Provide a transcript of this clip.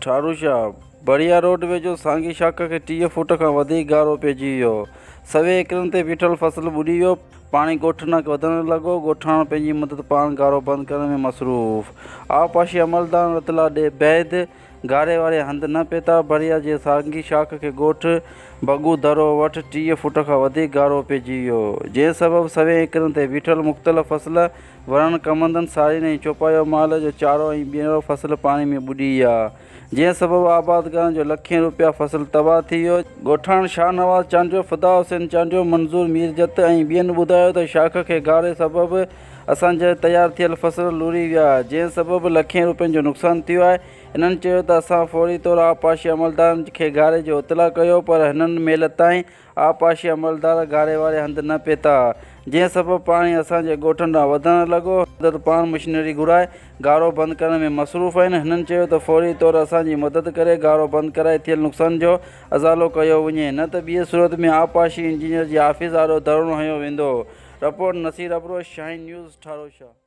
Tharushah, بڙيا road ويجهو سانگي شاخ کي 30 فوٽ کان وڌيڪ گارو پئجي ويو، سوين ايڪڙن تي بيٺل فصل ٻڏي ويو، پاڻي ڳوٺ ڏانهن وڌڻ لڳو، ڳوٺاڻا پنهنجي مدد پاڻ گارو بند ڪرڻ ۾ مصروف، آبپاشي عملدارن اطلاع بعد گاري واري هنڌ نه پهتا، ڀريا جي سانگي شاخ کي ڳوٺ بگو درو وٽ 30 فوٽ کان وڌيڪ گارو پئجي ويو، جنهن سبب سوين ايڪڙن تي بيٺل مختلف فصل ورڻ، ڪمندن، سارين ۽ چوپايو مال جو چارو ۽ ٻيو فصل پاڻي ۾ ٻڏي ويا، جنهن سبب آبادگارن جو لکين روپيا فصل تباهه ٿي ويو. ڳوٺاڻن شاهنواز چانڊيو، فدا حسين چانڊيو، منظور ميرجت ۽ ٻين ٻڌايو ته شاخ کي گاري سبب اسان جا تيار ٿيل فصل لڙهي ويا، جنهن سبب لکين روپين جو نقصان ٿيو آهي. هنن چيو ته اسان فوري طور آبپاشي عملدارن کي گاري جو اطلاع ڪيو پر هنن مهل تائين آبپاشي عملدار گاري واري هنڌ نه پهتا، جنهن سبب پاڻي اسان جي ڳوٺن ڏانهن وڌڻ لڳو. مدد پاڻ مشنري گهرائي گارو بند ڪرڻ ۾ مصروف آهن. هنن چيو ته فوري طور اسان جي مدد ڪري گارو بند ڪرائي ٿيل نقصان جو ازالو ڪيو وڃي نه ته ٻيء صورت ۾ آبپاشي انجنيئر جي آفيس آڏو ڌرڻو هنيو ويندو. Report, Naseer Abro, Shaheen news, Tharushah.